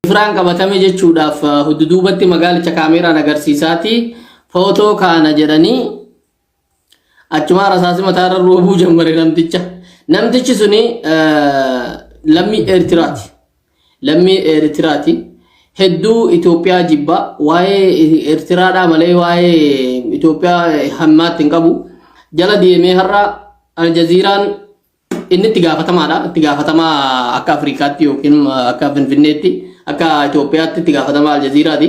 Cifraan qabatame jechuudhaaf hudduduubatti magaalicha kaameeraan agarsiisaati footoo kaana jedhanii achumaa rasaasi mataarra roobuu jammare namticha. Namtichi suni lammii Eertiraati. Lammii Eertiraati. Hedduu Itoophiyaa jibba. Waa'ee Eertiraadhaa malee waa'ee Itoophiyaa hammaatti hin qabu. Jala deemee har'a Aljaziiraan Inni itti gaafatamaadha. Itti gaafatamaa akka Afrikaatti yookiin akka Finfinneetti akka Itoophiyaatti itti gaafatamaa Aljaziiraati.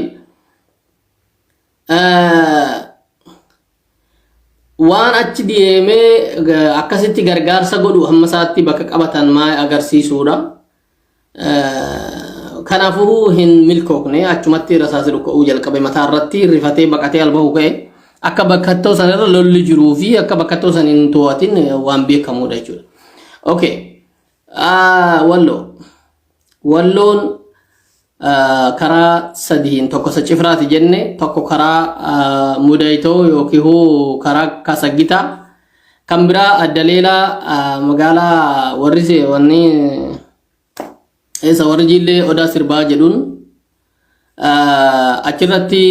Waan achi deemee akkasitti gargaarsa godhu hamma isaatti bakka qabatan maa agarsiisuudha. Kanaafuu hin milkoofne achumatti rasaasi dhukka'uu jalqabe mataa irratti rifatee baqatee albahu ka'e akka bakkattoo sanarra lolli jiruu fi akka bakkattoo san hin to'atin waan beekamuudha jechuudha. Okay. Walloo. Walloon karaa sadiin tokko isa cifraati jenne tokko karaa mudayitoo yookiin karaa kasaggitaa kan biraa addaleelaa magaalaa warri wanni eessa warri jiillee odaa sirbaa jedhuun achirratti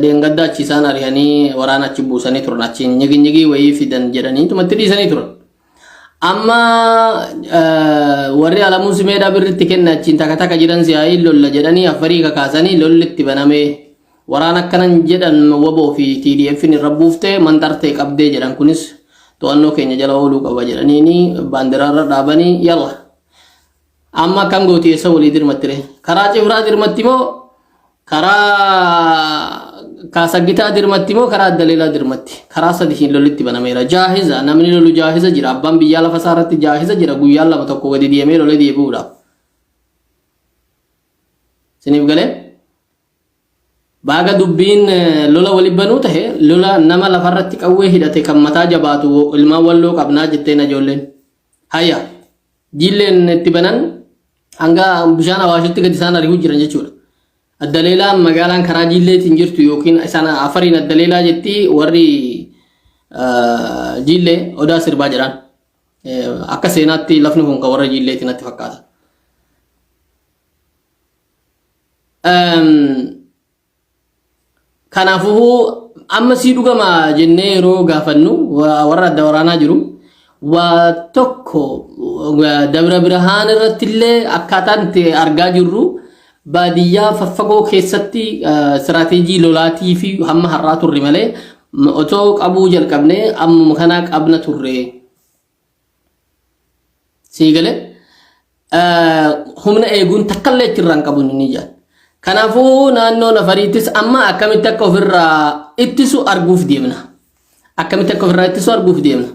dheengadda achi isaan ari'anii waraana achi buusanii turan achiin nyigi nyigii wayii fidan jedhanii tumatti dhiisanii turan. Amma warri alamuu simeedhaa birritti kenna achiin takka takka jiran si'aayii lolla jedhanii affarii kakaasanii lolli itti banamee waraan akkanan jedhan waboo fi TDF irra buuftee manxartee qabdee jedhan kunis to'annoo keenya jala ooluu qaba jedhaniini baandiraarra dhaabanii yalla. Amma akkam gooti eessa walii dirmatti ree? Karaa cifraa dirmatti moo karaa kaasaggitaa dirmatti moo karaa addaleelaa dirmatti? Karaa sadiin lollitti banameera. Jaahiza namni lolu jaahiza jira. Abbaan biyyaa lafa isaa irratti jaahiza jira. Guyyaan lama tokko gadi deemee lolee deebi'uudhaaf. Siniif galee? Baaga dubbiin lola wali banuu tahe lola nama lafarratti qawwee hidhate kan mataa jabaatu ilmaan walloo qabnaa jetteen ajoolleen. Hayya jiilleen itti banan hanga bishaan awaashitti gadi isaan ari'uu jiran jechuudha. Addaleelaan magaalaan karaa jiilleetiin jirtu yookiin isaan afariin addaleelaa jetti warri jiillee odaa sirbaa jedhaan. Akka seenaatti lafni kun kan warra jiilleetiin natti fakkaata. Kanaafuu amma sii dhugama jennee yeroo gaafannu warra adda waraanaa jiru waa tokko Dabra Birhaan irratti illee akkaataan itti argaa jirru baadiyyaa faffagoo keessatti istiraateejii lolaatii fi hamma har'aa turre malee otoo qabuu jalqabnee ammuma kanaa qabna turre. Sii galee humna eeguun takkallee achirraa hin qabu inni jedhan. Kanaafuu naannoo nafariittis amma akkamitti akka ofirraa ittisu arguuf deemna. Akkamitti akka ofirraa ittisu arguuf deemna.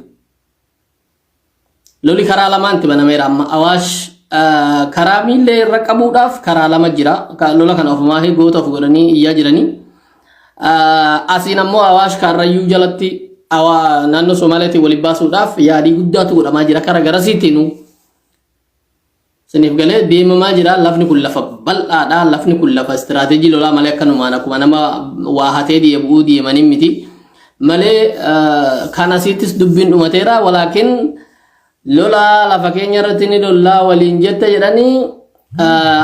Loli karaa lamaan itti banameera amma Awaash karaa miillee irra qabuudhaaf karaa lama jira. Lola kana ofumaa goota of godhanii iyyaa jiranii. Asiin ammoo Awaash Kaarrayyuu jalatti naannoo Somaaleetiin waliin baasuudhaaf yaalii guddaatu godhamaa jira. Kara garasiitiinuu siniif galee deemamaa jira. Lafni kun lafa bal'aadha. Lafni kun lafa istiraateejii lolaa malee akkanumaan akkuma nama waa hatee deebi'uu deemanii miti. Malee kan asiittis dubbiin dhumateera. Walaakin Lola lafa keenya irratti ni lollaa waliin jette jedhanii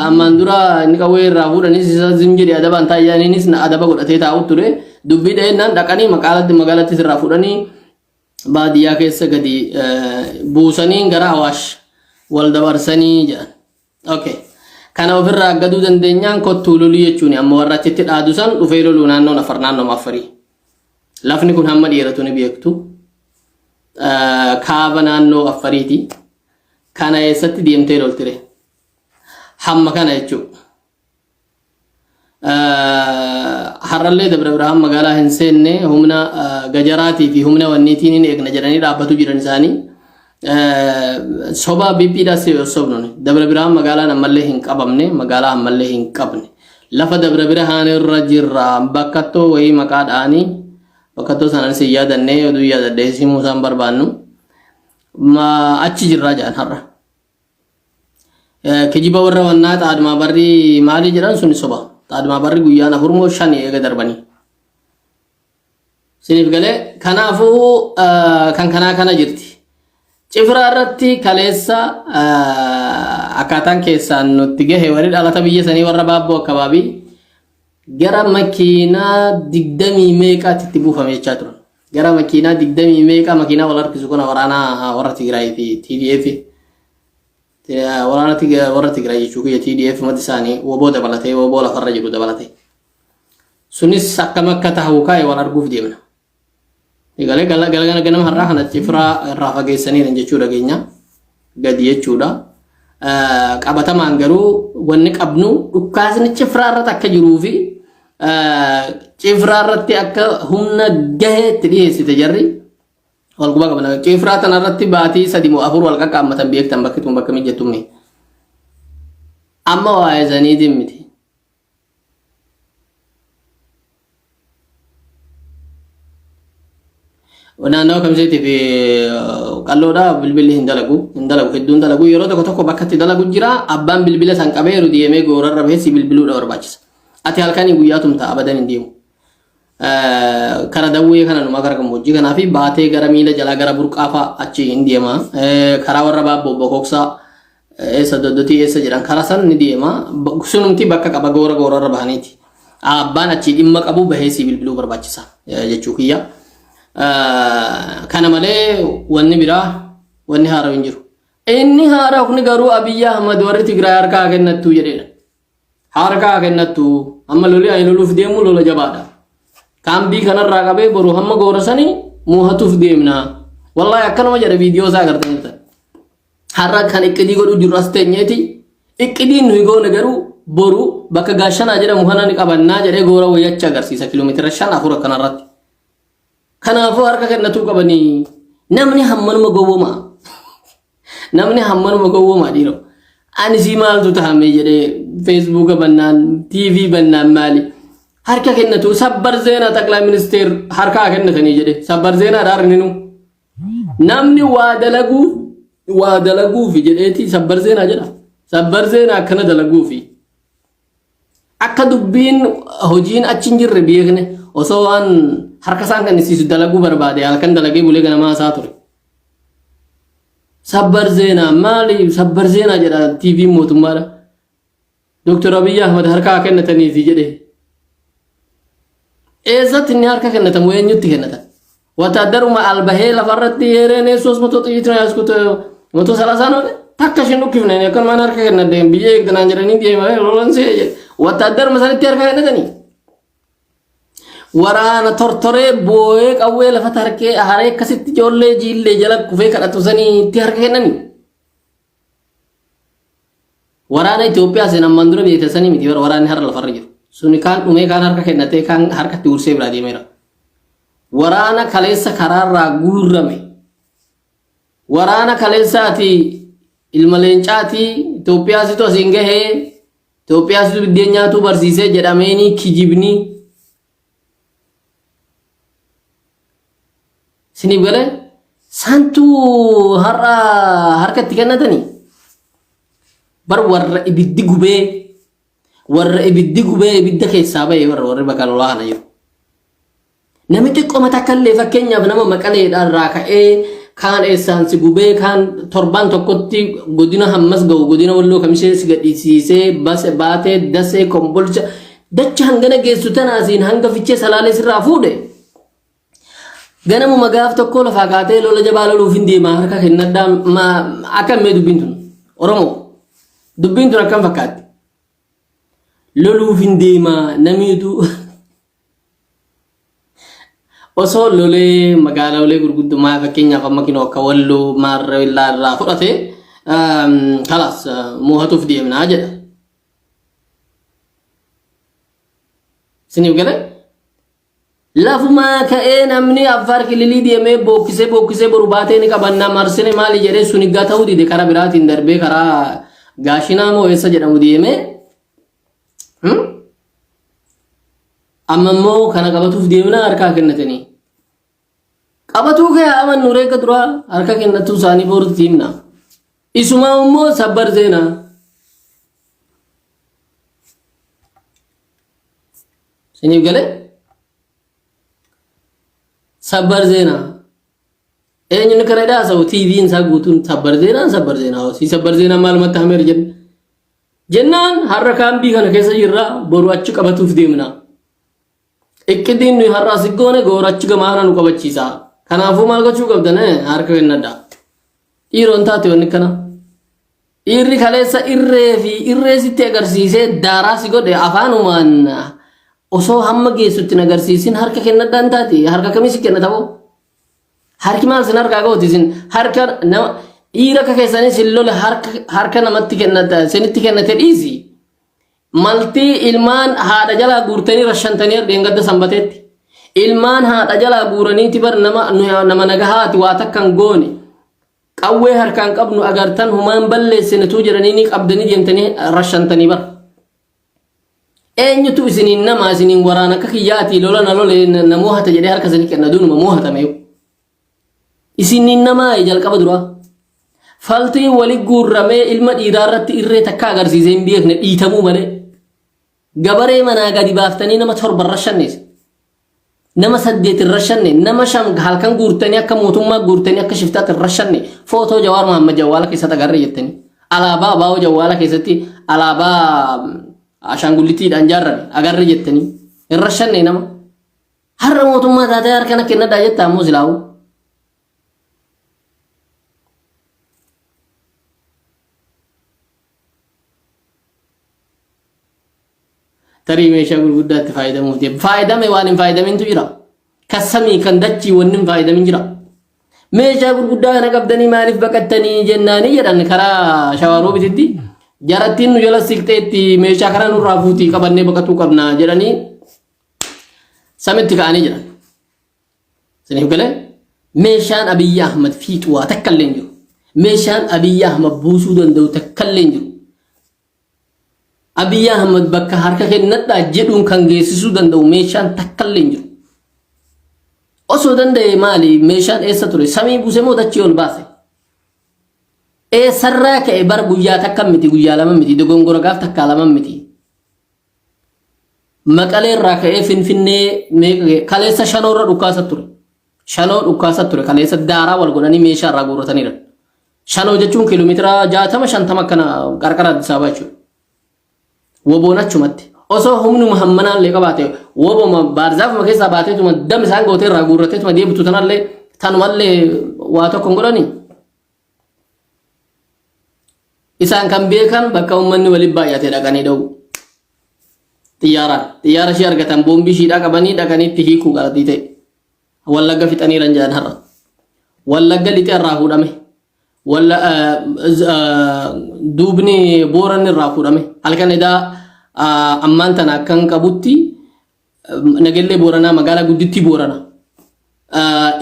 ammaan dura inni qawwee irraa fuudhanis isa zim jedhe adabaan taa'aniinis na adaba godhatee taa'u ture. Dubbii dhahennaan dhaqanii maqaalatti magaalattis irraa fuudhanii baadiyyaa keessa gadi buusanii gara Awaash wal dabarsanii jedhan. Okay. Kana ofirraa aggaduu dandeenyaan kottuu loluu jechuun amma warra achitti dhaadu san dhufee loluu naannoon afar naannoo afarii. Lafni kun hamma dheeratu ni beektu. Kaaba naannoo affariiti. Kana eessatti deemtee loltire? Hamma kana jechuudha. Har'allee Dabra Birhaan magaalaa hin seenne humna gajaraatii fi humna wanniitiin hin eegna jedhanii dhaabbatu jiran isaanii. Soba BPdhaas sobnu. Dabra Birhaan magaalaan ammallee hin qabamne magaalaa ammallee hin qabne. Lafa Dabra Birhaan irra jirra bakkattoo wayii maqaa dha'anii bakkattoo sanaanis hin yaadanne oduu yaadadhee simuu isaan barbaannu. Achi jirraa jedhan har'a. Kijiba warra wannaa xaadmaa barri maalii jedhan sun soba. Xaadmaa barri guyyaan afur moo shani eega darbanii. Siniif galee kanaafuu kan kanaa kana jirti. Cifraa irratti kaleessa Akkaataan keessaan nutti gahe warri dhalata biyya sanii warra baabboo akkabaabii gara makiinaa digdamii meeqaatti itti buufame jechaa turan. Gara makiinaa digdamii meeqaa makiinaa wal harkisu kana waraanaa warra Tigraay fi TDF waraana warra Tigraay jechuu kiyya TDF mati isaanii woboo dabalatee woboo lafarra jiru dabalatee. Sunis akkam akka tahu kaa'e wal arguuf deemna. Egalee galgala ganama har'aa kana cifraa irraa fageessaniiran jechuu dhageenya. Gadi jechuudha. Qabatamaan garuu wanni qabnu dhukkaasni cifraa irratti akka jiruu fi cifraa irratti akka humna gahee itti dhiyeessite jarri wal quba qabna. Cifraa tana irratti baatii sadi moo afur wal qaqqaammatan beektan bakki tun bakka mijattumme. Amma waa'ee saniitiin miti. Naannawa kamiseetii fi qalloodha bilbilli hin dalagu hin dalagu hedduun dalagu yeroo tokko tokko bakka itti dalagu jira abbaan bilbila san qabeeru deemee goorarra bahee si bilbiluudha barbaachisa. Ati halkanii guyyaa tumta abadan hin deemu. Kara dawwee kana numa gara gammoojjii kanaa fi baatee gara miila jalaa gara burqaa fa'a achi hin deema. Karaa warra baabboo bokoksaa eessa doddotii eessa jedhan karaa san ni deema. Sunumti bakka qaba goora goorarra bahaniiti. Abbaan achii dhimma qabu bahee si bilbiluu barbaachisa jechuu kiyya. Kana malee wanni biraa wanni haaraw hin jiru. Inni haarofni garuu Abiyyi Ahmad warri Tigraay harkaa kennattuu jedheedha. Harkaa kennattu amma loli ani loluuf deemu lola jabaadha. Kaambii kanarraa qabee boru hamma goora sanii moohatuuf deemna. Wallaahi akkanuma jedha viidiyoo isaa agartanii jirtan. Har'a kan iqqidii godhuu jirru as teenyeeti. Iqqidiin nuyi goone garuu boru bakka gaashanaa jedhamu kana ni qabannaa jedhee goora wayyacha agarsiisa kiiloomeetira shan afur akkanarratti. Kanaafuu harka kennatuu qabanii namni hammanuma gowwomaa. Namni hammanuma gowwomaa dhiiroo. Ani sii maaltu tahamee jedhee feesbuuka bannaan TV bannaan maali. Harka kennatu sabbar zeenaa xaqlaa ministeer harkaa kennatanii jedhe sabbar zeenaa dhaarninu. Namni waa dalaguu waa dalaguufi jedheeti sabbar zeenaa jedha. Sabbar zeenaa akkana dalaguufi. Akka dubbiin hojiin achi hin jirre beekne osoo waan harka isaan kennisiisu dalaguu barbaade halkan dalagee bulee ganamaa isaa ture. Sabbar zeenaa maali sabbar zeenaa jedha TV mootummaadha. Dooktar Abiyyi Ahmad harka haa kennataniifi jedhe. Eessatti inni harka kennatamu eenyutti kennata? Wataaddaruma albahee lafarratti yeereen ሶስት መቶ ጥይት ነው ያዝኩት መቶ ሰላሳ ነው takka ishin dhukkifne akkanumaan harka kennadhe biyya eegdanaan jedhanii deemanii lolan see wataaddaruma sanitti harka kennatanii. Waraana tortoree boo'ee qawwee lafa tarkee haree akkasitti ijoollee jiillee jala kufee kadhatu saniitti harka kennanii. Waraana Itoophiyaa seen ammaan dura beektan sanii miti bara waraanni har'a lafarra jiru. Suni kaan dhumee kaan harka kennatee kaan harkatti ursee biraa deemeera. Waraana kaleessa karaarraa guurrame. Waraana kaleessaati ilma leencaati Itoophiyaa situ asiin gahee Itoophiyaa situ biddeen nyaatuu barsiisee jedhameenii kijibni. Siniif galee santu har'a harkatti kennatanii bar warra ibiddi gubee warra ibiddi gubee ibidda keessaa ba'e warra warri bakka lolaa kana jiru. Namni xiqqoo takka illee fakkeenyaaf nama maqaleedhaan irraa ka'ee kaan eessaan si gubee kaan torbaan tokkotti godina hammas ga'u godina walloo kamishee si gadhiisiisee base baatee dasee kombolcha dacha hangana geessu tanaasiin hanga fichee salaalee sirraa fuudhe. Ganamuma gaaf tokko lafaa kaatee lola jabaa loluuf hin deema harka kennadhaa akkam mee dubbiin tun Oromoo dubbiin tun akkam fakkaatti loluuf hin deema namiitu osoo lolee magaalaalee gurguddoo maa fakkeenyaaf amma kinoo akka walloo maarree irraa fudhate kalaas moo'atuuf deemnaa jedha. Isiniif galee? Lafumaa ka'ee namni Affaar kililii deemee bookkisee bookkisee boru baatee ni qabannaa marsine maali jedhee sun higgaa ta'uu dide karaa biraatiin darbee karaa gaashinaa moo eessa jedhamu deemee amma immoo kana qabatuuf deemnaa harkaa kennatanii. Qabatuu kee haa amannu reega duraa harka kennatuu isaanii borutti himna. Isumaa immoo sabbar zeenaa. Isiniif galee? Sabbar zeenaa. Eenyuun kana haasa'u TV'n isaa guutuun sabbar zeenaan sabbar zeenaa si sabbar zeenaa maalumatti hameera jenna. Jennaan har'a kaambii kana keessa jirra boru achi qabatuuf deemna. Iqqidiin nuyi har'a asi goone goora achi gamaana nu qabachiisa. Kanaafuu maal gochuu qabdan harka kennadha. Dhiiroon taate wanni kana. Dhiirri kaleessa irree fi irree sitti agarsiisee daaraa si godhe afaanumaan osoo hamma geessutti hin agarsiisin harka kennadhaan taate harka kamii si kennata boo? Harki maal sin harkaa gooti isin harka nama dhiira akka keessanii sin lole harka harka namatti kennata sinitti kennate dhiisi. Maltii ilmaan haadha jalaa guurtanii rashantanii dheengadda sanbateetti. Ilmaan haadha jalaa guuraniiti bar nama nama nagahaati waa takka hin goone. Qawwee harkaan qabnu agartan humaan balleessine tuu jedhanii ni qabdanii deemtanii rashantanii bar. Eenyutu isiniin nama isiniin waraana akka kiyyaatii lola na lole na moohata jedhee harka isinii kenna duunuma moohatame. Isiniin namaa jalqaba duraa. Faltiin wali guurramee ilma dhiiraa irratti irree takka agarsiisee hin beekne dhiitamuu malee. Gabaree manaa gadi baaftanii nama torba irra shanneessa. Nama saddeet irra shanne nama shan halkan guurtanii akka mootummaa guurtanii akka shiftaatti irra shanne footoo Jawaar Mahammad Jawwaala keessatti agarre jettanii. Alaabaa Abaa'oo Jawwaala keessatti alaabaa ashaangullitiidhaan jaarrame agarre jettanii irra shanne nama. Har'a mootummaa taatee harka na kennadhaa jetta ammoo silaa'u. Tarii meeshaa gurguddaatti fayyadamuuf deema. Faayidame waan hin fayyadamintu jira. Kan samii kan dachii wanni hin fayyadamin jira. Meeshaa gurguddaa kana qabdanii maaliif baqattanii jennaanii jedhan karaa shawaroo bititti jarattiin nu jala siqxeetti meeshaa kana nurraa fuutii qabannee baqatuu qabna jedhanii samitti ka'anii jedhan. Isiniif galee meeshaan Abiyyi Ahmad fiixu waa takka illee hin jiru. Meeshaan Abiyyi Ahmad buusuu danda'u takka illee hin jiru. Abiyyi Ahmad bakka harka kennadhaa jedhuun kan geessisuu danda'u meeshaan takka illee hin jiru. Osoo danda'e maali meeshaan eessa ture? Samii buuse moo dachii ol baase? Eessarraa ka'e bar guyyaa takka miti guyyaa lama miti dogongora gaaf takkaa lama miti. Maqalee irraa ka'ee Finfinnee meeqa ga'e? Kaleessa shanoo irra dhukkaasa ture. Shanoo dhukkaasa ture. Kaleessa daaraa wal godhanii meeshaa irraa guurrataniiran. Shanoo jechuun kiiloomeetira 60 50 akkana qarqara Addis Ababaa jechuudha. Woboon achumatti. Osoo humnuma hammanaa illee qabaate woboma baarzaafuma keessaa baateetuma dam isaan gootee irraa guurrateetuma deebitu tanallee tanumallee waa tokko hin godhanii. Isaan kan beekan bakka uummanni waliin baay'ate dhaqanii dha'u. Xiyyaaraan. Xiyyaara ishee argatan boombii ishiidhaa qabanii dhaqanii itti hiikuu galatii ta'e. Wallagga fixaniiran jedhan har'a. Wallagga lixee irraa fuudhame. Walla duubni booranni irraa fuudhame. Halkan edaa ammaan tana akkan qabutti Nagellee Booranaa magaalaa guddittii Booranaa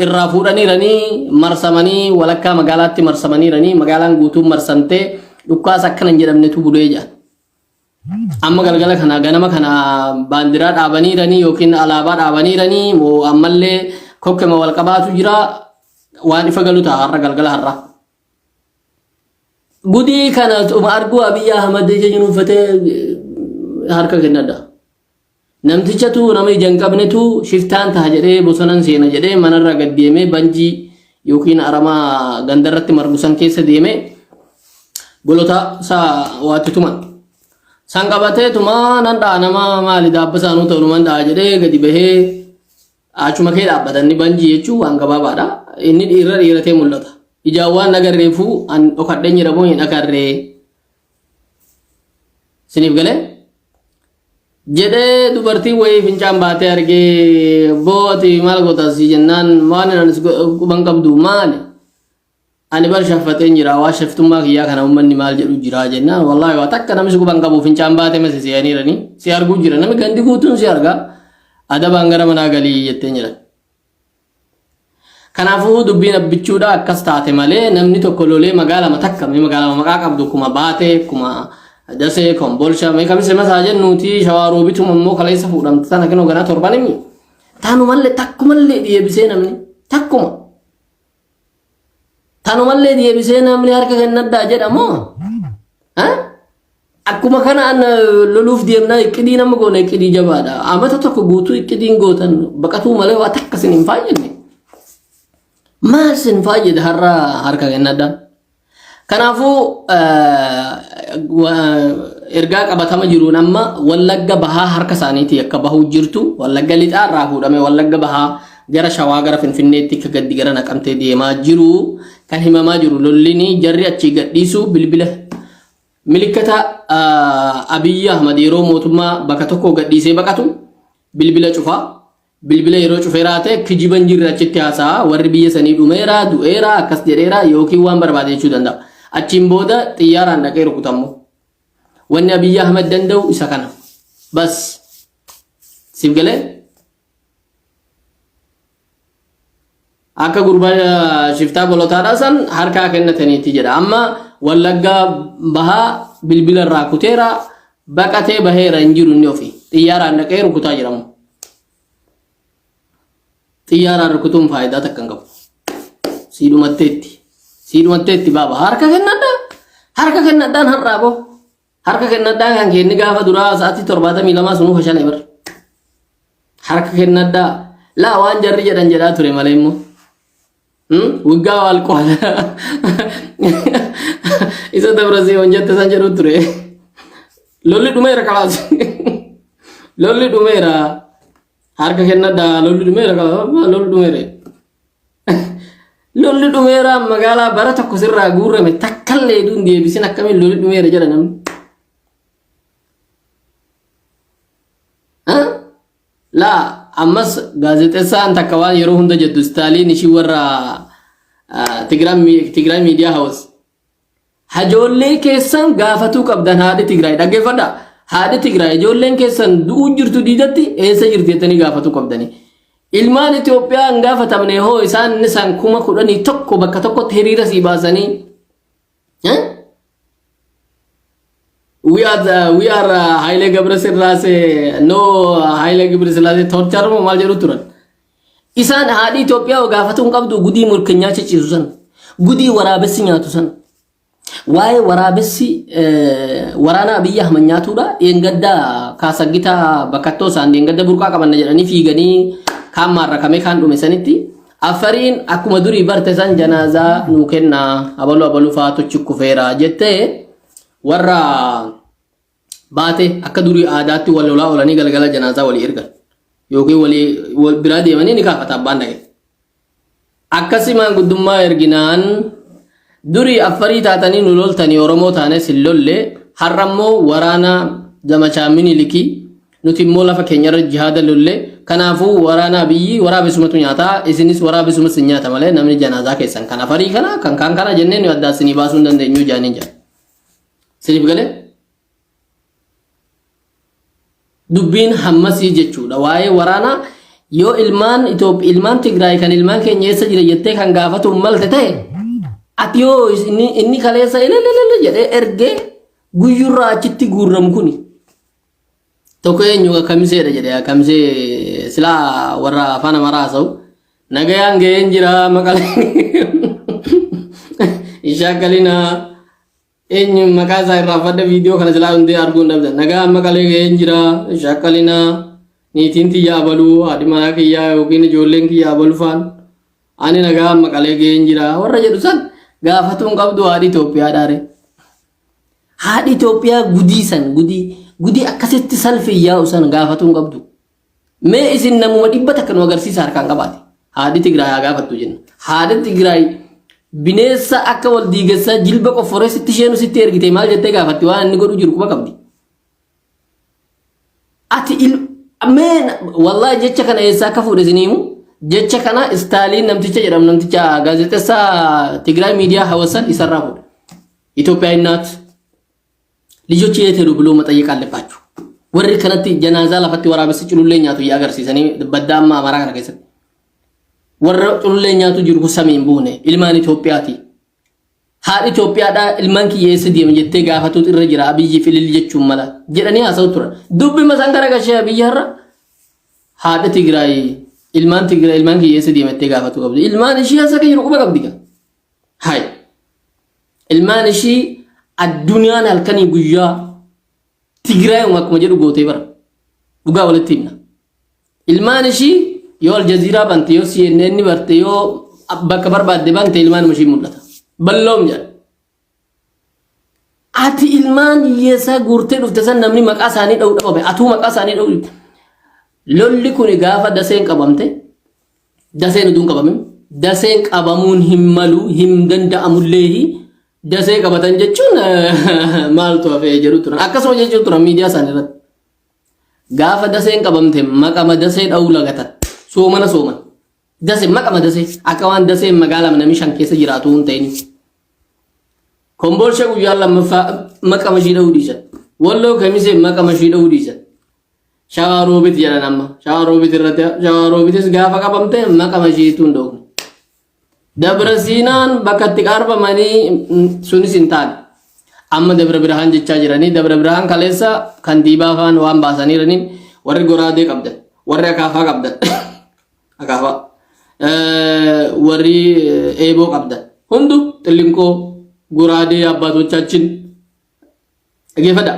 irraa fuudhaniiranii marsamanii walakkaa magaalaatti marsamaniiranii magaalaan guutuun marsamtee dhukkaasa akkana hin jedhamnetu bulee jedhan. Amma galgala kana ganama kana baandiraa dhaabaniiranii yookiin alaabaa dhaabaniiranii moo ammallee kokkema wal qabaatu jira waan ifa galu ta'a har'a galgala har'a. Gudii kana arguu Abiyyi Ahmad ija jinuunfatee harka kennadha. Namtichatu nama ija hin qabnetu shiftaan taha jedhee bosonan seena jedhee manarraa gad deemee banjii yookiin aramaa gandarratti margu san keessa deemee golota isaa waatti tuman. San qabatee tumaa nan dha'a nama maali daabba isaanuu ta'u numan dha'a jedhee gadi bahee achuma kee dhaabbata inni banjii jechuun waan gabaabaadha. Inni dhiirra dhiiratee mul'ata. Ijaan waan agarreefuu an dhokadheen jedhamu hin agarree. Siniif galee? Jedhee dubartiin wayii fincaan baatee argee boo ati maal goota si jennaan waan anis quban qabdu maali? Ani bar shaffateen jira waa shaftummaa kiyyaa kana uummanni maal jedhu jira jennaan wallaahi waa takka namni si quban qabu fincaan baatee masi se'aniirani si arguu jira namni gandi guutuun si argaa adabaan gara manaa galii jetteen jedhan. Kanaafuu dubbiin abbichuudha akkas taate malee namni tokko lolee magaalama takka mee magaalama maqaa qabdu kuma baatee kuma dasee kombolsha mee kamise masaa jennuuti shawaa roobituma immoo kaleessa fuudhamte tana kinoo ganaa torban himi tanumallee takkumallee deebisee namni takkuma tanumallee deebisee namni harka kennadhaa jedhamoo Akkuma kana an loluuf deemnaa iqqidii nama goone iqqidii jabaadha. Amata tokko guutuu iqqidiin gootan baqatuu malee waa takka isin hin fayyadne. Maal sin fayyada har'a harka kennadhaan? Kanaafuu ergaa qabatama jiruun amma Wallagga Bahaa harka isaaniitii akka bahuu jirtu, Wallagga Lixaa irraa fuudhamee Wallagga Bahaa gara Shawaa, gara Finfinneetti akka gaddi gara Naqamtee deemaa jiru kan himamaa jiru. Lollini jarri achii gadhiisu bilbila milikkata Abiyyi Ahmad yeroo mootummaa bakka tokko gadhiisee baqatu bilbila cufaa. Bilbila yeroo cufee raate kijiban jirre achitti haasa'a. Warri biyya sanii dhumeera, du'eera, akkas jedheera yookiin waan barbaade jechuu danda'a. Achiin booda xiyyaaraan dhaqee rukutammoo. Wanni Abiyyi Ahmad danda'u isa kana. Bas. Siif galee? Akka gurbaa shiftaa bolotaadhaa san harkaa kennataniiti jedha. Amma Wallaggaa Bahaa bilbila irraa kuteera, baqatee baheera, hin jiru inni ofii. Xiyyaaraan dhaqee rukutaa jiramu. Xiyyaaraan rukutuun faayidaa takka hin qabu. Sii dhumatteetti. Sii dhumatteetti baaba. Harka kennadhaa. Harka kennadhaan har'aa boo. Harka kennadhaa kan kenni gaafa duraa sa'aatii 72 sunuu fashale bar. Harka kennadhaa. Laa, waan jarri jedhan jedhaa ture malee immoo. Waggaa waal qoala. Isa Dabra Tsiyoon jette san jedhu ture. Lolli dhumeera kalaas. Lolli dhumeera. Harka kennadhaa, lolli dhumeera kalaas. Lolli dhumeera. Lolli dhumeera, magaalaa bara tokko sirraa guurrame takkallee duun deebisin, akkamiin lolli dhumeera jedha namni? Laa, ammas gaazexeessaan takka waan yeroo hunda jettu, Istaaliin ishii warra Tigraay Miidiyaa Hawus. Hajoollee keessan gaafatuu qabdan, haadhi Tigraay dhaggeeffadha. Haadhi Tigraay ijoolleen keessan du'uu jirtu diidatti eessa jirti jettanii gaafatuu qabdani. Ilmaan Itoophiyaa hin gaafatamne hoo, isaan isaan 11,000 bakka tokkotti hiriira sii baasanii. We are Haile Gebrselassie, no Haile Gebrselassie torture moo maal jedhu turan. Isaan haadhi Itoophiyaa gaafatuu hin qabdu gudii murkinyaa cicciisu san, gudii waraabessi nyaatu san. Waa'ee waraabessi waraana Abiyyi Ahmad nyaatuudha. Dheengadda kaasaggitaa bakkattoo isaan dheengadda burqaa qabanna jedhanii fiiganii kaan maarrakamee kaan dhume sanitti Affariin akkuma durii barte san janaazaa nuu kennaa, abalu abalu faatu chikkufeera jettee warra baate akka durii aadaatti wal lolaa oolanii galgala janaazaa walii ergan yookiin walii wal biraa deemanii ni kaafata abbaan dhaqe. Akkasi maanguddummaa erginaan durii Affarii taatanii nu loltanii, Oromoo taanes hin lolle, har'a immoo waraana zamachaa Minilikii, nuti immoo lafa keenyarra jihaada lolle, kanaafuu waraana Abiyyi waraabessumatu nyaata, isinis waraabessumas hin nyaata malee namni janaazaa keessan kan Afarii kana kan kaan kana jennee nu addaa isinii baasuu hin dandeenyu jaaniin jedha. Siniif galee? Dubbiin hammasii jechuudha. Waa'ee waraanaa yoo ilmaan Itoophiyaa, ilmaan Tigraay kan ilmaan keenya eessa jira jettee kan gaafatu malte ta'e, ati yoo inni kaleessa ilililili jedhee ergee guyyurraa achitti guurramu kuni tokko eenyu kamiseedha jedhee, kamisee silaa warra afaan Amaaraa haasa'u, nagayaan ga'een jira maqalee ishaakkalinaa. Eenyu maqaa isaa irraa fadda, viidiyoo kana silaa hundee arguu hin dhabdan. Nagaa maqalee ga'een jira shaakkalinaa, niitiin tiyya abaluu, haadhi manaa kiyyaa yookiin ijoolleen kiyya abalu faan, ani nagaa maqalee ga'een jira warra jedhu san gaafatuun qabdu haadhi Itoophiyaa dhaare. Haadhi Itoophiyaa gudii san, gudii gudii akkasitti salfii yaa'u san gaafatuun qabdu. Mee isin namuma 100 nu agarsiisa harkaan qabaate. Haadhi Tigraay haa gaafattu jenna. Haadhi Tigraay bineensa akka wal diigessaa jilba qofforee sitti isheenu sitti ergite maal jettee gaafatti? Waan inni godhu jiru quba qabdi. Ati il mee wallahi jecha kana eessaa akka fuudhe isinii himu. Jecha kana Istaaliin namticha jedhamu, namticha gaazexessaa Tigraay Miidiyaa Hawassan isarraa fuudhe. Itoophiyaa innaat ልጆች የት ሄዱ ብሎ መጠየቅ አለባችሁ። Warri kanatti janaazaa lafatti waraabessi culullee nyaatu yaa agarsiisanii baddaa amma Amaaraa kana keessatti. Warra culullee nyaatu jiru kun samii hin buune, ilmaan Itoophiyaati. Haadhi Itoophiyaadhaa ilmaan kiyya eessa deema jettee gaafatuutu irra jira Abiyyiif ilil jechuun mala jedhanii haasa'u turan. Dubbi masaan gara gashee Abiyyi har'a haadha Tigraay ilmaan Tigraay ilmaan kiyya eessa deema jettee gaafatu qabdi. Ilmaan ishii haasa kan jiru quba qabdi gaa. Hayi. Ilmaan ishii addunyaan halkanii guyyaa Tigraayuma akkuma jedhu gootee bara. Dhugaa walitti himna. Ilmaan ishii yoo Aljaziiraa bante, yoo CNN barte, yoo bakka barbaadde bante ilmaan ishii mul'ata. Balloom jedha. Ati ilmaan hiyyeessaa guurtee dhufte san namni maqaa isaanii dha'uu dhabame. Atuu maqaa isaanii dha'uu Lolli kun gaafa daseen qabamte daseen utuu hin qabamin daseen qabamuun hin malu hin danda'amullee dasee qabatan jechuun maaltu hafee jedhu turan. Akkasuma jechuun turan miidiyaa isaanii irratti. Gaafa daseen qabamte maqama dasee dha'uu lagatan. Soomana sooman. Dase maqama dasee akka waan daseen magaalaa namni shan keessa jiraatu hin ta'in. Kombolsha guyyaa lammaffaa maqama ishii dha'uu dhiisan. Walloo kamisee maqama ishii dha'uu dhiisan. Shawaa roobit jedhan amma. Shawaa roobit irratti shawaa roobitis gaafa qabamte maqama ishiitu hin dhoofne. Dabra Siinaan bakka itti qaarbamanii sunis hin taane. Amma Dabra Birhaan jechaa jiranii Dabra Birhaan kaleessa kantiibaa faan waan baasaniiraniin warri goraadee qabdan warri akaafaa qabdan akaafaa warri eeboo qabdan hundu xillinqoo goraadee አባቶቻችን dhaggeeffadha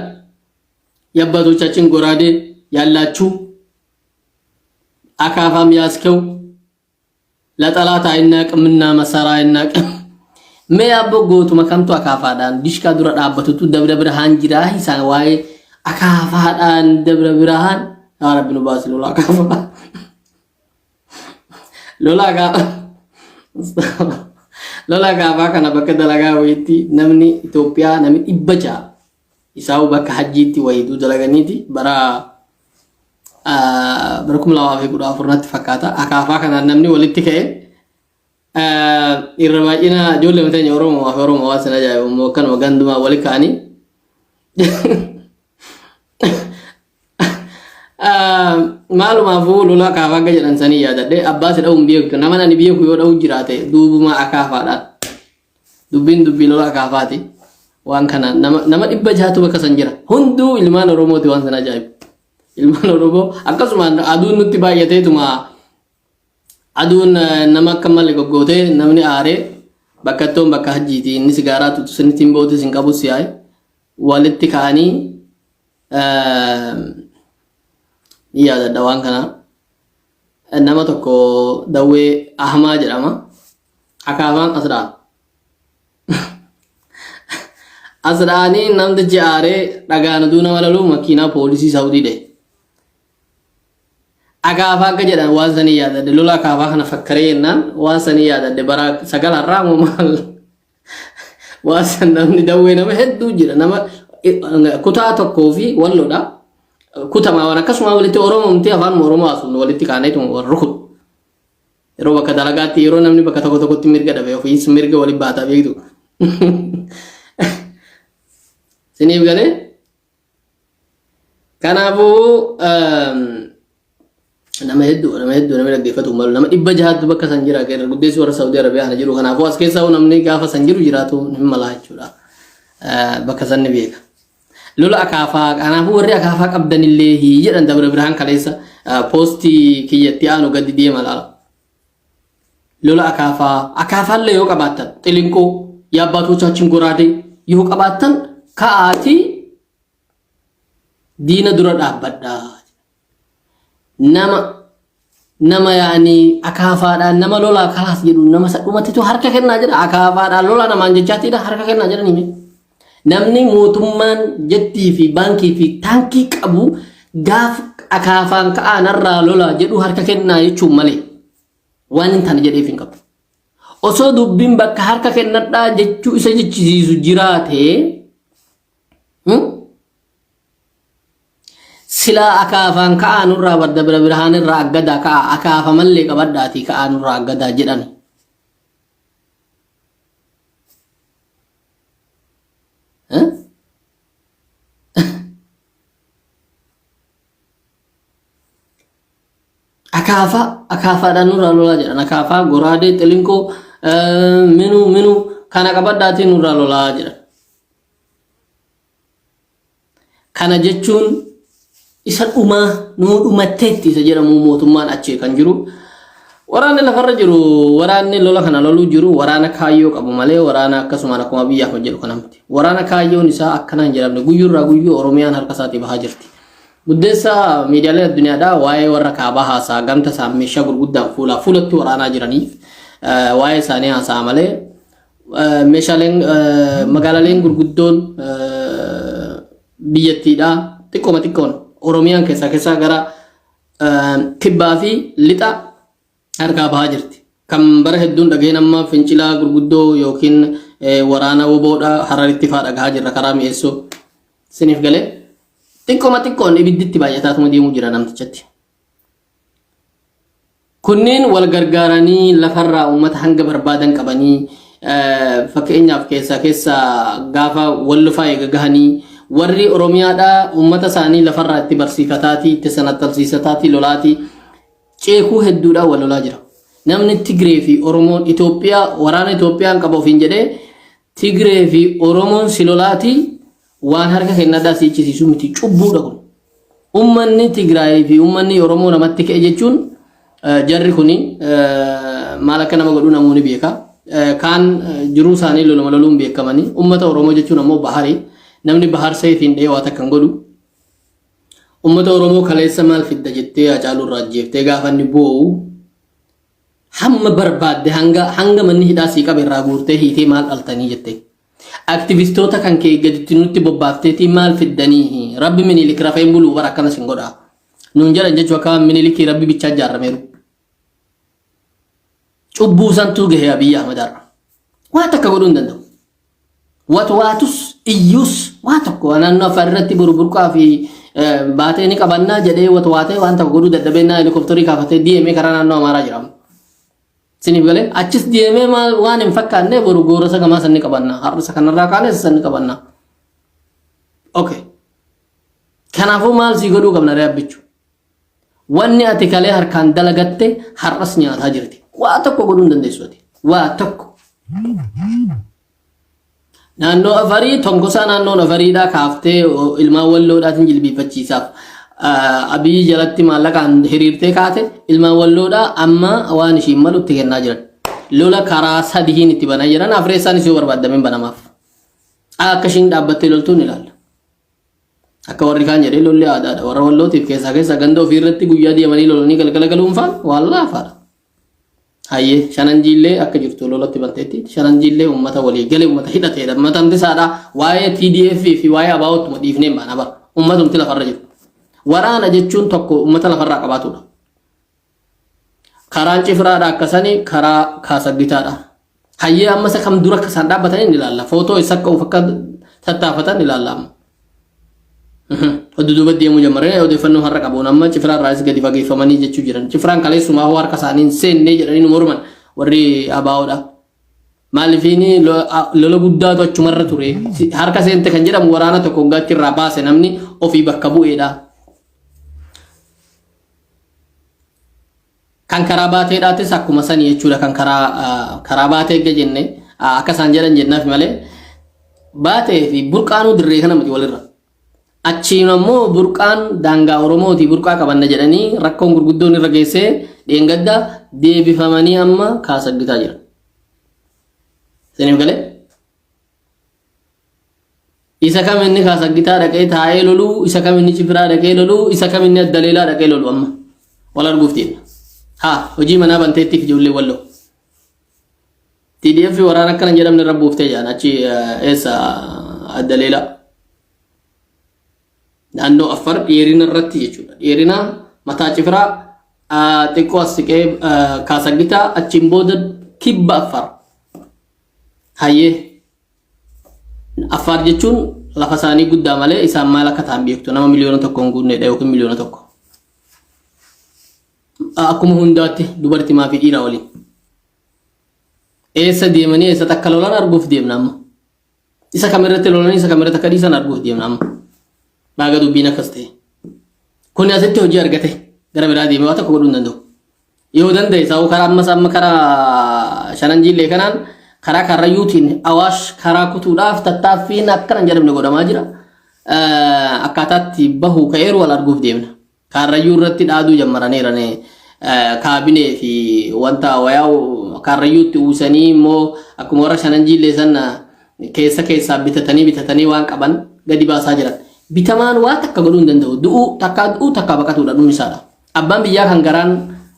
የአባቶቻችን ጎራዴ ያላችሁ አካፋም ያስከው ለጠላት አይናቅምና መሳራ አይናቅም። Mee abbo gootuma kamtu akaafaadhaan dishkaa dura dhaabbatutu Dabra Birhaan jiraa isaan waa'ee akaafaadhaan Dabra Birhaan yaa Rabbi nu baasi lola akaafaa lola akaafaa lola akaafaa kana bakka dalagaa wayiitti namni Itoophiyaa namni 600 isaa'u bakka hajjiitti wayiitu dalaganiiti bara bara 2014 natti fakkaata. Akaafaa kanaan namni walitti ka'e irra baay'ina ijoollee mateenya Oromoo fi Oromoo waan sana ajaa'ibu immoo akkanuma gandumaa wali ka'anii maalumaafuu lola akaafaa akka jedhan sanii yaadadhe abbaa si dha'uun beektu nama ani beeku yoo dha'u jiraate duubuma akaafaadhaan Dubbiin dubbii lola akaafaati. Waan kana nama 600tu bakka san jira. Hunduu ilmaan Oromooti waan sana ajaa'ibu. Ilmaan Oromoo akkasumaan aduun nutti baay'ateetuma aduun nama akka malee goggootee namni aaree bakka ittoon bakka hajjiiti inni sigaaraa tutu sinitti hin bootis hin qabus yaa'e walitti ka'anii ni yaadadha waan kana. Nama tokko Dawwee Ahmaa jedhama. Akaafaan as dha'a. As dha'anii namtichi aaree dhagaan utuu nama loluu makiinaa poolisii Saawudii dhahe. Akaafaa akka jedhan waan sanii yaadadhe lola akaafaa kana fakkaree jennaan waan sanii yaadadhe bara sagal har'aa moo maal waan san namni dawwee nama hedduu jira nama kutaa tokkoo fi walloodha. Kutamaa waan akkasuma walitti Oromoomti afaan Oromoo haasofnu walitti kaaneetuma wal rukutu. Yeroo bakka dalagaatti yeroo namni bakka tokko tokkotti mirga dhabe ofiis mirga waliin baataa beektu. Siniif galee? Kanaafuu nama hedduu nama hedduu namni dhaggeeffatu malu nama 600tu bakka san jira irra guddeessi warra Saawudii Arabiyaa kana jiru kanaafuu as keessaa namni gaafa san jiru jiraatu hin mala jechuudha. Bakka san ni beeka. Lola akaafaa kanaafuu warri akaafaa qabdanillee jedhan Dabra Birhaan kaleessa poostii kiyyatti aanu gadi deema laala. Lola akaafaa akaafaallee yoo qabaattan xilinqoo የአባቶቻችን ጎራዴ yoo qabaattan ka'aatii diina dura dhaabbadhaa. Nama nama yaani akaafaadhaan nama lolaa kalaas jedhu nama sadhumattitu harka kennaa jedha akaafaadhaan lolaa namaan jechaatiidha harka kennaa jedhan hime. Namni mootummaan jettii fi baankii fi taankii qabu gaaf akaafaan ka'aa narraa lolaa jedhu harka kennaa jechuun malee waan hin taane jedheef hin qabu. Osoo dubbiin bakka harka kennadhaa jechuu isa jechisiisu jiraatee Silaa akaafaan ka'aa nurraa bar Dabra Birhaan irraa aggadaa ka'aa akaafa mallee qabadhaatii ka'aa nurraa aggadaa jedhan. Akaafaa akaafaadhaan nurraa lolaa jedhan akaafaa goraadee xilinqoo minuu minuu kana qabadhaatii nurraa lolaa jedhan. Kana jechuun isa dhumaa nuu dhumatteetti isa jedhamu mootummaan achi kan jiru. Waraanni lafarra jiru waraanni lola kana loluu jiru waraana kaayyoo qabu malee waraana akkasumaan akkuma biyyaaf hojjedhu kana miti. Waraana kaayyoon isaa akkana hin jedhamne guyyuurraa guyyuu Oromiyaan harka isaatii bahaa jirti. Guddeessa miidiyaaleen addunyaadhaa waa'ee warra kaabaa haasaa gamta isaan meeshaa gurguddaan fuulaa fuulatti waraanaa jiraniif waa'ee isaanii haasa'a malee meeshaaleen magaalaaleen gurguddoon biyyattiidhaa xiqqooma xiqqoon Oromiyaan keessaa keessaa gara kibbaa fi lixa harkaa bahaa jirti. Kan bara hedduun dhageen amma fincilaa gurguddoo yookiin waraana woboodha Hararitti faa dhagahaa jirra karaa mi'eessoo. Siniif galee xiqqooma xiqqoon ibidditti baay'ataatuma deemuu jira namtichatti. Kunneen wal gargaaranii lafarraa uummata hanga barbaadan qabanii, fakkeenyaaf keessaa keessa gaafa wallofaa eega gahanii warri Oromiyaadhaa uummata isaanii lafarraa itti barsiifataatii itti sanattalsiisataatii lolaatii ceekuu hedduudhaan wal lolaa jira. Namni Tigree fi Oromoon Itoophiyaa waraana Itoophiyaan qaba ofiin jedhee Tigree fi Oromoon si lolaatii waan harka kennadhaa si ichisiisu miti, cubbuudha kun. Ummanni Tigraay fi ummanni Oromoo namatti ka'e jechuun jarri kuni maal akka nama godhu namoonni beeka. Kaan jiruu isaanii loluma loluun beekamanii ummata Oromoo jechuun ammoo bahari. Namni bahar seefiin dhahee waa takka hin godhu. Ummata Oromoo kaleessa maal fidda jettee Haacaaluu irraa ajjeeftee gaafa inni boo'u hamma barbaadde hanga hanga manni hidhaa sii qabe irraa guurtee hiitee maal dhaltanii jettee. Aktivistoota kan kee gaditti nutti bobbaafteetii maal fiddanii, rabbi Minilik rafeen buluu bara akkana sin godha. Nuun jedhan jechuu akka Minilikii rabbi bichaa ijaarameeru. Cubbuu santuu gahe Abiyyi Ahmad har'a. Waa takka godhuu hin danda'u. Watwaatus iyyuus waa tokko naannoo Affaar irratti boru burqaa fi baatee ni qabannaa jedhee watwaatee waan tokko godhuu dadhabeenaa helikopterii kaafatee deemee karaa naannoo Amaaraa jira. Siniif galee achis deemee maal waan hin fakkaanne boru goorasa gamaa san ni qabanna. Har'isa kanarraa kaanee san ni qabanna. Okay. Kanaafuu maal sii godhuu qabna ree abbichu? Wanni ati kalee harkaan dalagatte har'as nyaataa jirti. Waa tokko godhuu hin dandeessu ati. Waa tokko. Naannoo Afarii tonkosaa naannoon Afariidhaa kaaftee ilmaan Walloodhaatiin jilbiiffachiisaaf Abiyyi jalatti maallaqaan hiriirtee kaate ilmaan Walloodhaa amma waan ishiin malu itti kennaa jiran. Lola karaa sadihiin itti banaa jiran, afreessaanis yoo barbaadameen banamaaf. Akka ishiin dhaabbattee loltuun ilaalla. Akka warri kaan jedhee lolli aadaadha. Warra Wallootiif keessaa keessa ganda ofii irratti guyyaa deemanii lolanii galgala galuun faan waan laafaadha. Hayyee, Shanan Jiillee akka jirtu lolatti banteetti. Shanan Jiillee uummata walii galee uummata hidhateedha. Matamti isaadha. Waa'ee TDF fi waa'ee ABOttuma dhiifnee hin baana bara. Uummatumti lafarra jiru. Waraana jechuun tokko uummata lafarraa qabaatudha. Karaan Cifraadha akkasanii karaa Kaasaggitaadha. Hayyee, amma isa kam dura akka isaan dhaabbatanii ni ilaalla. Footoo isa akka akka tattaafatan ni ilaalla amma. Oduu duuba deemuu jammaree odeeffannoo har'a qabuun amma Cifraa irraas gadi fageeffamanii jechuu jiran. Cifraan kaleessumaa hoo harka isaanii hin seennee jedhanii nu morman warri ABOdha. Maaliifiin lola guddaatu achumarra ture. Harka seente kan jedhamu waraana tokko hoggaa irraa baase namni ofii bakka bu'eedha. Kan karaa baateedhaatis akkuma sanii jechuudha. Kan karaa baatee eegga jenne akka isaan jedhan jennaaf malee baatee fi burqaanuu dirree kana miti walirra. Achiin ammoo burqaan daangaa Oromooti, burqaa qabanna jedhanii rakkoon gurguddoon irra geessee dheengadda deebifamanii amma kaasaggitaa jiran. Isiniif galee? Isa kam inni kaasaggitaa dhaqee taa'ee loluu, isa kam inni Cifiraa dhaqee loluu, isa kam inni Addaleelaa dhaqee lolu amma wal arguuf deemna. Haa hojii manaa banteettiif ijoollee Walloo. TDF waraana akkana hin jedhamne irra buuftee jedhan achi eessa Addaleelaa. Naannoo Affar dheerina irratti jechuudha. Dheerina mataa Cifiraa xiqqoo as siqee kaasaggitaa, achiin booda kibba Affar. Hayyee, Affaar jechuun lafa isaanii guddaa malee isaan maal akka ta'an beektu, nama 1 miliyoona hin guunneedha yookiin 1 miliyoona. Akkuma hundaatti dubartimaa fi dhiira waliin. Eessa deemanii eessatti akka lolan arguuf deemna amma. Isa kamirratti lolanii isa kamirratti akka dhiisan arguuf deemna amma. Baaga dubbiin akkas ta'e. Kuni asitti hojii argate gara biraa deemee waa tokko godhuu hin danda'u. Yoo danda'e saa'u karaa ammas amma karaa Shanan Jiillee kanaan karaa Karrayyuutiin Awaash karaa kutuudhaaf tattaaffiin akkana hin jedhamne godhamaa jira. Akkaataatti bahu ka'eeru wal arguuf deemna. Karrayyuu irratti dhaaduu jammaraniiran kaabinee fi wanta wayaa Karrayyuutti uwwisanii immoo akkuma warra Shanan Jiillee sana keessa keessaa bitatanii bitatanii waan qaban gadi baasaa jiran. Bitamaan waa takka godhuu hin danda'u. Du'uu takkaa du'uu takkaa baqatuudha dhumni isaadha. Abbaan biyyaa kan garaan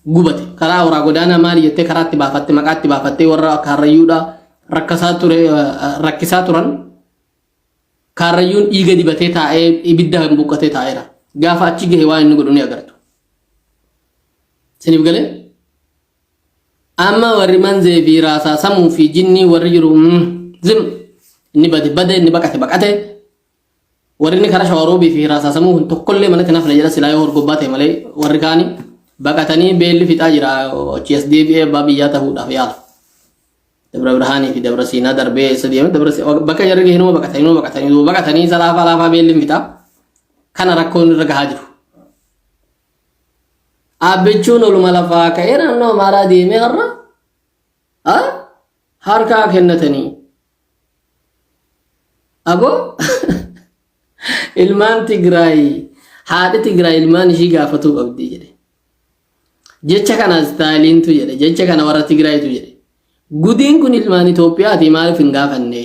Gubate. Karaa horaa godaanaa maali jettee karaatti baafatte maqaatti baafattee warra Kaarrayyuudha rakkasaa ture rakkisaa turan. Kaarrayyuun dhiiga dibatee taa'ee ibidda hin buqqatee taa'eera. Gaafa achi gahe waan inni godhu ni agartu. Isiniif galee? Amma warri manzee fi raasaa samuu fi jinnii warri jiru zim inni bade bade inni baqate baqate warri inni karaa shawaroobii fi raasaa samuu kun tokkollee manatti nafne jedha silaa yoo horgobbaa ta'e malee warri kaani baqatanii beelli fixaa jira achi as deebi'ee abbaa biyyaa ta'uudhaaf yaala. Dabra Birhaanii fi Dabra Siinaa darbee eessa deeme Dabra bakka jarri gahe numa baqatanii numa baqatanii numa baqatanii isa laafaa laafaa beelli hin fixaa. Kana rakkoon irra gahaa jiru. Abbichuun oluma lafaa ka'ee naannoo Amaaraa deemee har'a harkaa kennatanii. Aboo ilmaan Tigraay haadhi Tigraay ilmaan ishii gaafatuu qabdi jedhe. Jecha kana Istaaliintu jedhe jecha kana warra Tigraayitu jedhe. Gudiin kun ilmaan Itoophiyaati maaliif hin gaafanne?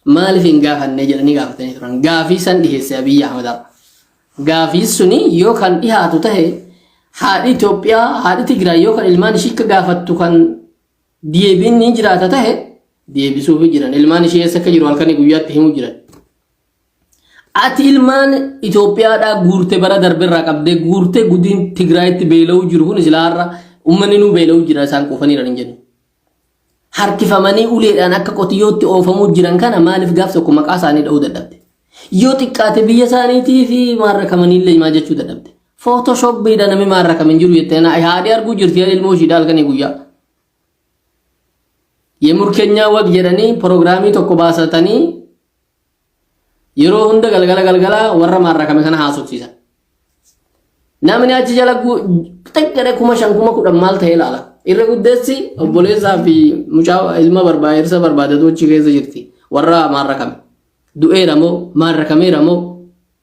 Maaliif hin gaafanne jedhanii gaafatanii turan. Gaafii san dhiheesse Abiyyi Ahmad har'a. Gaafii suni yoo kan dhihaatu tahe haadhi Itoophiyaa haadhi Tigraay yoo kan ilmaan ishii akka gaafattu kan deebiin ni jiraata tahe deebisuufi jiran. Ilmaan ishii eessa akka jiru halkanii guyyaatti himuu jiran. Ati ilmaan Itoophiyaadhaa guurte bara darberraa qabdee guurte gudiin Tigraayitti beela'uu jiru kun silaa har'a uummanni nuu beela'uu jira isaan quufaniiran hin jennu. Harkifamanii uleedhaan akka qotiyyootti oofamuu jiran kana maaliif gaaf tokko maqaa isaanii dha'uu dadhabde? Yoo xiqqaate biyya isaaniitii fi maarrakamaniillee maal jechuu dadhabde? Footoshooppiidha namni maarrakame hin jiru jettee haadhi arguu jirti ilmoo ishiidha halkanii guyyaa. Yemurkenyaa wag jedhanii piroogiraamii tokko baasatanii Yeroo hunda galgala galgala warra maarrakame kana haasofsiisan. Namni achi jala xiqqee 5,000 10,000 maal ta'ee ilaala. Irra guddeessi obboleessaa fi mucaa ilma barbaade irsa barbaadatu achi keessa jirti. Warra maarrakame. Du'eera moo maarrakameera moo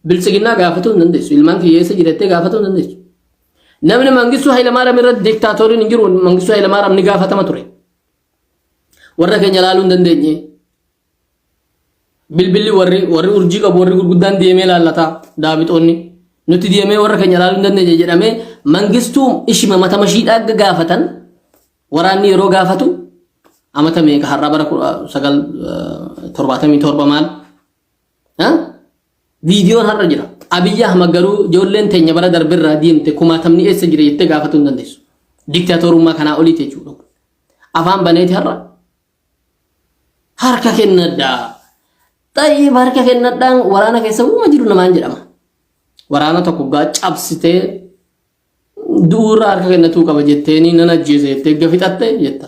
biltsiginnaa gaafatuu hin dandeessu. Ilmaan kiyya eessa jira jettee gaafatuu hin dandeessu. Namni Mangistuu Hayilamaariyaam irratti diktaatoriin hin jiru Mangistuu Hayilamaariyaam ni gaafatama ture. Warra keenya ilaaluu hin dandeenye. Bilbilli warri warri urjii qabu warri gurguddaan deemee laallata daabixoonni. Nuti deemee warra keenya ilaaluu hin dandeenye jedhamee mangistuu ishima matama ishiidhaa akka gaafatan waraanni yeroo gaafatu amata meeqa har'a bara 1977 maal? Viidiyoon har'a jira. Abiyyi Ahmad garuu ijoolleen teenya bara darbirraa deemte kumaatamni eessa jira jettee gaafatuu hin dandeessu. Diktaatorummaa kanaa oliiti jechuudha. Afaan baneeti har'a Harka kennadhaa. Xayyib harka kennadhaan waraana keessa uuma jiru namaan jedhama. Waraana tokko gaa cabsitee du'uurra harka kennatuu qaba jetteeni nan ajjeesa jettee erga fixatte jetta.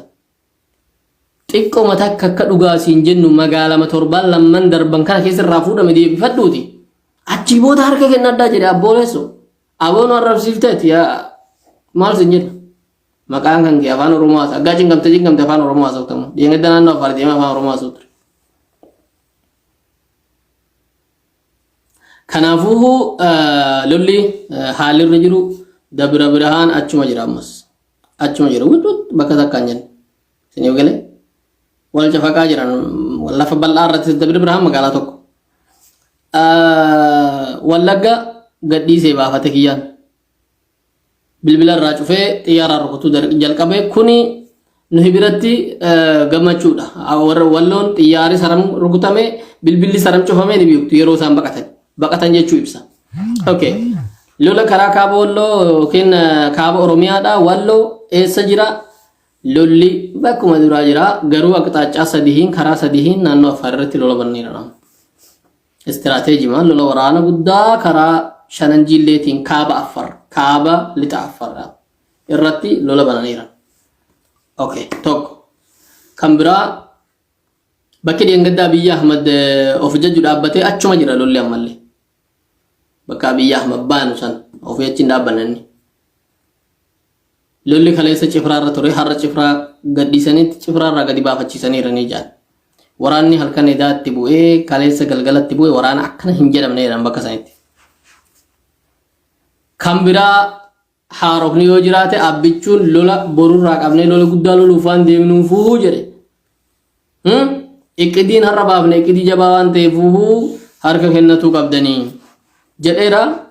Xiqqoma takka akka dhugaa siin jennu magaalama torbaan lamman darban kana keessa irraa fuudhame deebifadhuuti. Achii booda harka kennadhaa jedhe abbooleessu. Aboon arrabsiifteeti yaa maal siin jenna. Maqaan kan kee afaan Oromoo haasa. Aggaa cinqamte cinqamte afaan Oromoo haasoftamu. Dheengadda naannoo Affaar deemee afaan Oromoo haasa'u ture. Kanaafuu lolli haalli irra jiru Dabra Birhaan achuma jira ammas. Achuma jira. Wut bakka takka hin jenne. Isiniif galee? Wal cafaqaa jiran lafa bal'aa irratti Dabra Birhaan magaalaa tokko. Wallagga gadhiisee baafate kiyyaan. Bilbila irraa cufee xiyyaaraan rukutuu jalqabe. Kuni nuhi biratti gammachuudha. Warra walloon xiyyaarri saram rukutame bilbilli saram cufame ni beektu yeroo isaan baqatan. Baqatan jechuu ibsa. Okay. Lola karaa kaaba walloo yookiin kaaba Oromiyaadha. Walloo eessa jira? Lolli bakkuma duraa jira. Garuu aqxaaccaa sadihiin karaa sadihiin naannoo Affaar irratti lola banneera. Istiraateejimaan lola waraana guddaa karaa shanan jiilleetiin kaaba Affar, kaaba lixa Affar irratti lola bananiira. Okay, tokko. Kan biraa bakki dheengadda Abiyyi Ahmad of jajju dhaabbatee achuma jira lolli ammallee. Bakka Abiyyi Ahmad baanu san ofii achi hin dhaabbanne inni. Lolli kaleessa Cifraarra ture har'a Cifraa gadhiisaniitti Cifraarraa gadi baafachiisaniiranii jedhan. Waraanni halkan edaa itti bu'ee kaleessa galgalatti bu'e waraana akkana hin jedhamne jedhan bakka sanitti. Kan biraa haarofni yoo jiraate abbichuun lola borurraa qabnee lola guddaa loluuf waan deemnuufuu jedhe. Iqqidiin har'a baafne iqqidii jabaa waan ta'eefuu harka kennatuu qabdanii jedheera.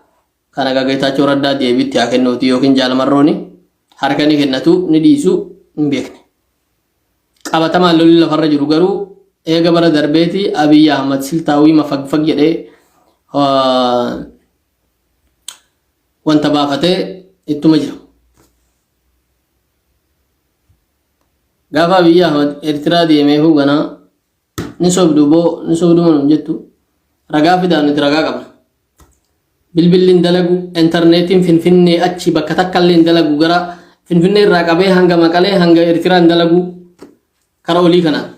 Kana egaa Geetaachoo Raddaa deebii itti haa kennuuti yookiin Jaal Marrooni. Harka ni kennatu ni dhiisu hin beekne. Qabatamaan lolli lafarra jiru garuu eega bara darbeeti Abiy Ahmad siltaawii mafagfag jedhee wanta baafatee ittuma jira. Gaafa Abiy Ahmad Eertiraa deemee huganaa ni sobdu boo ni sobdu moo nuun jettu ragaa fidaa nuti ragaa qabna. Bilbilli hin dalagu, intarneetiin Finfinnee achi bakka takka illee hin dalagu gara Finfinnee irraa qabee hanga Maqalee hanga Eertiraa hin dalagu kara olii kanaan.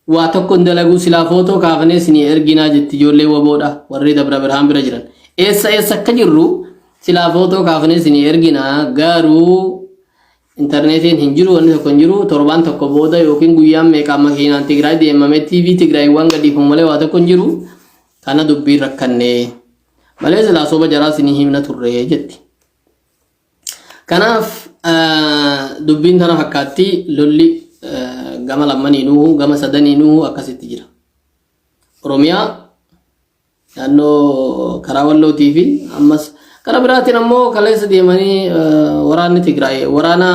Waa tokko hin dalagu silaa footoo kaafnee isinii erginaa jetti ijoollee waboodha warri Dabra Birhaan bira jiran. Eessa eessa akka jirru silaa footoo kaafnee isinii erginaa garuu Intarneetiin hin jiru wanni tokko hin jiru torbaan tokko booda yookiin guyyaan meeqaan makiinaan Tigraay deemamee TV Tigraay waan gadhiifamu malee waa tokko hin jiru kana dubbiin rakkannee malee silaa soba jaraa isinii himna turre jetti. Kanaaf dubbiin tana fakkaatti lolli gama lammaniinuu gama sadaniinuu akkasitti jira. Oromiyaa naannoo karaa wallootii fi ammas karaa biraatiin ammoo kaleessa deemanii waraanni Tigraay waraana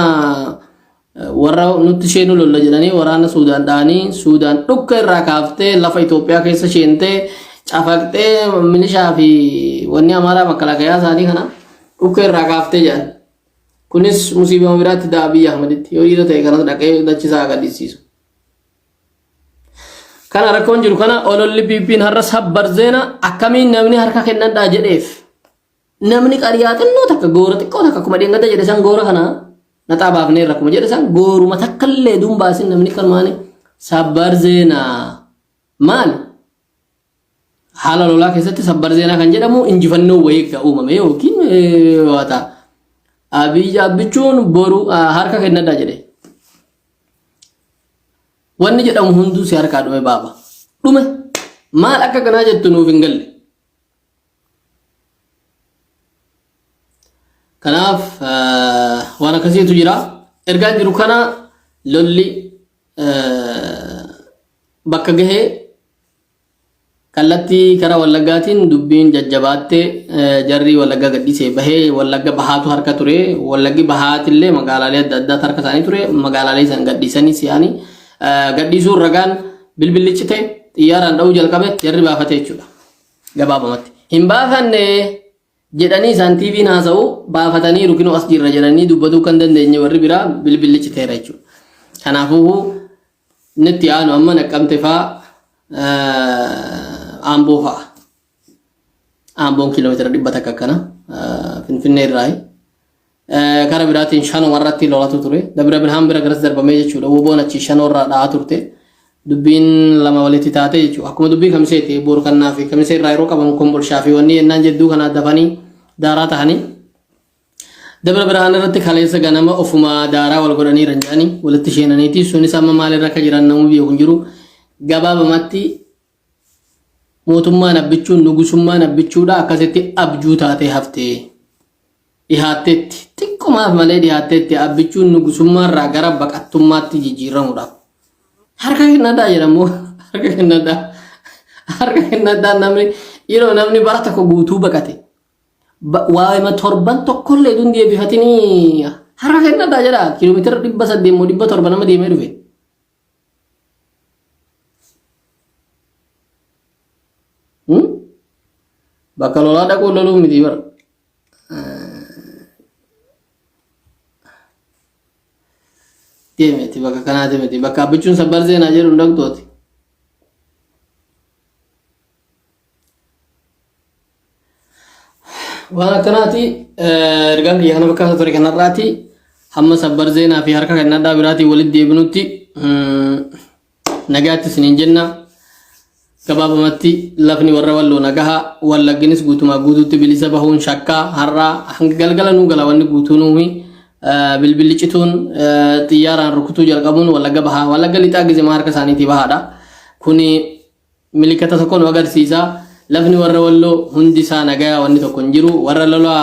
warra nutti ishee nu lolla jedhanii waraana Suudaan dha'anii Suudaan dhukka irraa kaaftee lafa Itoophiyaa keessa sheentee cafaqxee milishaa fi wanni Amaaraa makalakayaa isaanii kana dhukka irraa kaaftee jedhan. Kunis musiibama biraatti ta'a Abiyyi Ahmeditti yoo dhiira ta'e kanas dhaqee dachisaa gadhiisiisu. Kana rakkoon jiru kana ololli PP'n har'a sabbar zeena akkamiin namni harka kennadhaa jedheef namni qariyaa xinnoo takka goora xiqqoo takka akkuma dheengadda jedhe san goora kana naxaa baafneerra akkuma jedhe san gooruma takka illee duun baasin namni kanumaani sabbar zeena maali haala lolaa keessatti sabbar zeenaa kan jedhamu injifannoo wayii ka uumame yookiin waa ta'a. Abiy Abbichuun boru harka kennadhaa jedhe. Wanni jedhamu hunduu si harkaa dhume baaba. Dhume maal akka kanaa jettu nuuf hin galle. Kanaaf waan akkasiitu jira. Ergaan jiru kana lolli bakka gahee Kallattii kara Wallaggaatiin dubbiin jajjabaatte jarri Wallagga gadhiisee bahee Wallagga bahaatu harka ture. Wallaggi bahaatillee magaalaalee adda addaatu harka isaanii ture. Magaalaalee san gadhiisanii si'anii gadhiisuun ragaan bilbilli cite xiyyaaraan dha'uu jalqabe jarri baafate jechuudha. Gabaabumatti. Hin baafanne jedhanii isaan TV'n haasa'u baafataniiru kinoo as jirra jedhanii dubbatuu kan dandeenye warri biraa bilbilli citeera jechuudha. Kanaafuu inni itti aanu amma naqqamte faa Amboo fa'a. Amboon kiiloomeetira 100 akkana Finfinnee irraayi. Kara biraatiin shanuma irratti lolatu ture. Dabra Birhaan bira garas darbamee jechuudha. Woboon achi shanoo irraa dha'aa turte. Dubbiin lama walitti taate jechuudha. Akkuma dubbii kamiseeti boorkannaa fi kamisee irraa yeroo qabamu kombolshaa fi wanni yennaan jedduu kanaa dafanii daaraa tahanii. Dabra Birhaan irratti kaleessa ganama ofuma daaraa wal godhaniiran jedhanii walitti sheenaniiti. Sunis amma maalirra akka jiran namuu beeku hin jiru. Gabaabamatti mootummaan abbichuun nugusummaan abbichuudha akkasitti abjuu taatee haftee dhihaatteetti xiqqumaaf malee dhihaatteetti abbichuun nugusummaarraa gara baqattummaatti jijjiiramuudhaaf. Harka kennadhaa jedhamu harka kennadhaa harka kennadhaa namni yeroo namni bara tokko guutuu baqate waa'ima torban tokkollee tun deebifatinii harka kennadhaa jedha kiiloomeetira 800 moo 700 nama deemee dhufe. Bakka lolaa dhaquu loluu miti bara. Deemeti bakka kanaa deemeti bakka abbichuun sabbar seenaa jedhu hin dhaqxooti. Waan akkanaati ergaan kiyya kana fakkaata ture kanarraati hamma sabbar zeenaa fi harka kennadhaa biraatiin walitti deebinutti nagaatti isiniin jenna. Gabaabumatti lafni warra walloo nagaha wallagginis guutumaa guutuutti bilisa bahuun shakkaa har'aa hanga galgala nuu gala wanni guutuu nuuhi bilbilli cituun xiyyaaraan rukutuu jalqabuun wallagga bahaa wallagga lixaa gizemaa harka isaaniitii bahaadha. Kuni milikata tokko nu agarsiisa. Lafni warra walloo hundi isaa nagaya wanni tokko hin jiru. Warra lola